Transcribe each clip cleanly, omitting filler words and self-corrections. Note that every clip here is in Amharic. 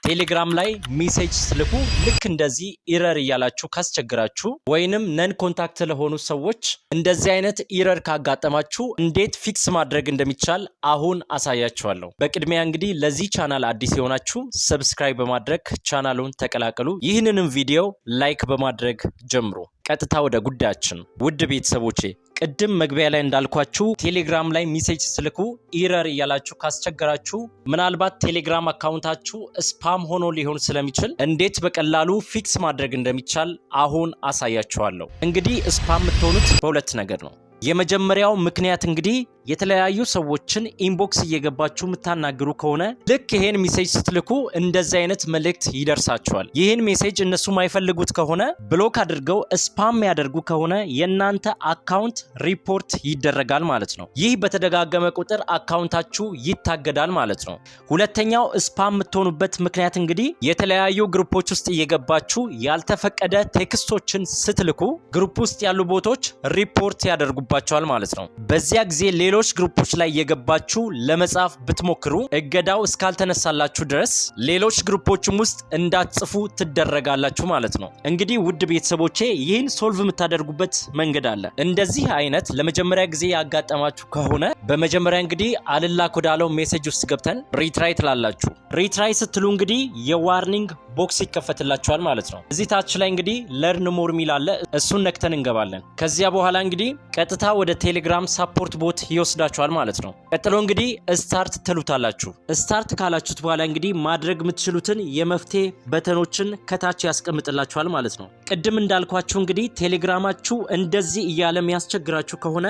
ቴሌግራም ላይ message ስትልኩ ልክ እንደዚህ error እያላችሁ ካስቸግራችሁ ወይንም non contact ለሆኑ ሰዎች እንደዚህ አይነት error ካጋጠማችሁ እንዴት fix ማድረግ እንደሚቻል አሁን አሳያችኋለሁ። በቅድሚያ እንግዲህ ለዚህ ቻናል አዲስ የሆናችሁ subscribe በማድረግ ቻናሉን ተቀላቀሉ። ይህንንም ቪዲዮ like በማድረግ ጀምሩ። ቀጥታ ወደ ጉዳያችን። ውድ ቤተሰቦቼ፣ ቅድም መግቢያ ላይ እንዳልኳችሁ ቴሌግራም ላይ message ስትልኩ error እያላችሁ ካስቸገራችሁ ምናልባት ቴሌግራም account ኣችሁ spam ሆኖ ሊሆን ስለሚችል እንዴት በቀላሉ fix ማድረግ እንደሚቻል አሁን አሳያችኋለሁ። እንግዲህ spam የምትሆኑት በሁለት ነገር ነው። የመጀመሪያው ምክንያት እንግዲህ የተለያዩ ሰዎችን inbox እየገባችሁ የምታናግሩ ከሆነ ልክ ይሄን message ስትልኩ እንደዚህ አይነት መልእክት ይደርሳችኋል። ይህን message እነሱ የማይፈልጉት ከሆነ block አድርገው spam የሚያደርጉ ከሆነ የእናንተ account ሪፖርት ይደረጋል ማለት ነው። ይህ በተደጋገመ ቁጥር account ኣችሁ ይታገዳል ማለት ነው። ሁለተኛው spam የምትሆኑበት ምክንያት እንግዲህ የተለያዩ group ኦች ውስጥ እየገባችሁ ያልተፈቀደ text ኦችን ስትልኩ group ውስጥ ያሉ bot ኦች ሪፖርት ያደርጉባችኋል ማለት ነው። በዚያ ጊዜ ሌሎች group ኦች ላይ እየገባችሁ ለመጻፍ ብትሞክሩ እገዳው እስካልተነሳላችሁ ድረስ ሌሎች group ኦችም ውስጥ እንዳትጽፉ ትደረጋላችሁ ማለት ነው። እንግዲህ ውድ ቤተሰቦቼ፣ ይህን solve የምታደርጉበት መንገድ አለ። እንደዚህ አይነት ለመጀመሪያ ጊዜ ያጋጠማችሁ ከሆነ በመጀመሪያ እንግዲህ አልላክ ወዳለው message ውስጥ ገብተን retry ትላላችሁ። Retry ስትሉ እንግዲህ የ warning box ይከፈትላችኋል ማለት ነው። እዚህ ታች ላይ እንግዲህ learn more የሚል አለ። እሱን ነክተን እንገባለን። ከዚያ በኋላ እንግዲህ ቀጥታ ወደ ቴሌግራም support bot ይወስዳችኋል ማለት ነው። ቀጥሎ እንግዲህ start ትሉታላችሁ። Start ካላችሁት በኋላ እንግዲህ ማድረግ የምትችሉትን የመፍትሄ button ኦችን ከታች ያስቀምጥላችኋል ማለት ነው። ቅድም እንዳልኳችሁ እንግዲህ ቴሌግራማችሁ እንደዚህ እያለ የሚያስቸግራችሁ ከሆነ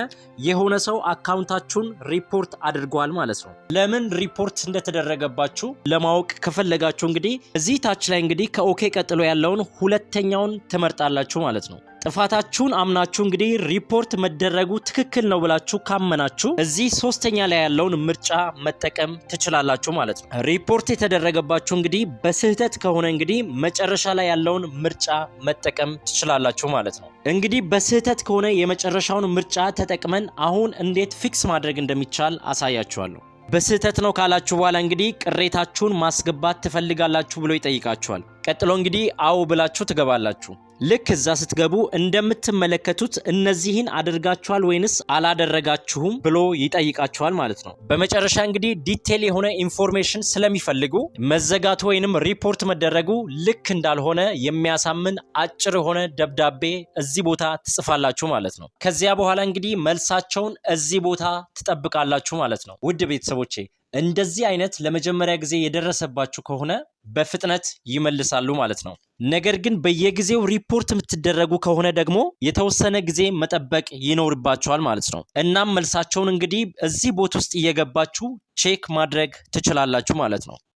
የሆነ ሰው account ኣችሁን ሪፖርት አድርጓል ማለት ነው። ለምን ሪፖርት እንደተደረገባችሁ ለማወቅ ከፈለጋችሁ እንግዲህ እዚህ ታች ላይ እንግዲህ ከ okay ቀጥሎ ያለውን ሁለተኛውን ትመርጣላችሁ ማለት ነው። ጥፋታችሁን አምናችሁ እንግዲህ ሪፖርት መደረጉ ትክክል ነው ብላችሁ ካመናችሁ እዚህ ሶስተኛ ላይ ያለውን ምርጫ መጠቀም ትችላላችሁ ማለት ነው። ሪፖርት የተደረገባችሁ እንግዲህ በስህተት ከሆነ እንግዲህ መጨረሻ ላይ ያለውን ምርጫ መጠቀም ትችላላችሁ ማለት ነው። እንግዲህ በስህተት ከሆነ የመጨረሻውን ምርጫ ተጠቅመን አሁን እንዴት fix ማድረግ እንደሚቻል አሳያችኋለሁ። በስህተት ነው ካላችሁ በኋላ እንግዲህ ቅሬታችሁን ማስገባት ትፈልጋላችሁ ብሎ ይጠይቃችኋል። ቀጥሎ እንግዲህ አዎ ብላችሁ ትገባላችሁ። ልክ እዛ ስትገቡ እንደምትመለከቱት እነዚህን አድርጋችኋል ወይንስ አላደረጋችሁም ብሎ ይጠይቃችኋል ማለት ነው። በመጨረሻ እንግዲህ detail የሆነ information ስለሚፈልጉ መዘጋቱ ወይንም ሪፖርት መደረጉ ልክ እንዳልሆነ የሚያሳምን አጭር የሆነ ደብዳቤ እዚህ ቦታ ትጽፋላችሁ ማለት ነው። ከዚያ በኋላ እንግዲህ መልሳቸውን እዚህ ቦታ ትጠብቃላችሁ ማለት ነው። ውድ ቤተሰቦቼ፣ እንደዚህ አይነት ለመጀመሪያ ጊዜ የደረሰባችሁ ከሆነ በፍጥነት ይመልሳሉ ማለት ነው። ነገር ግን በየጊዜው ሪፖርት የምትደረጉ ከሆነ ደግሞ የተወሰነ ጊዜ መጠበቅ ይኖርባችኋል ማለት ነው። እናም መልሳቸውን እንግዲህ እዚህ bot ውስጥ እየገባችሁ check ማድረግ ትችላላችሁ ማለት ነው።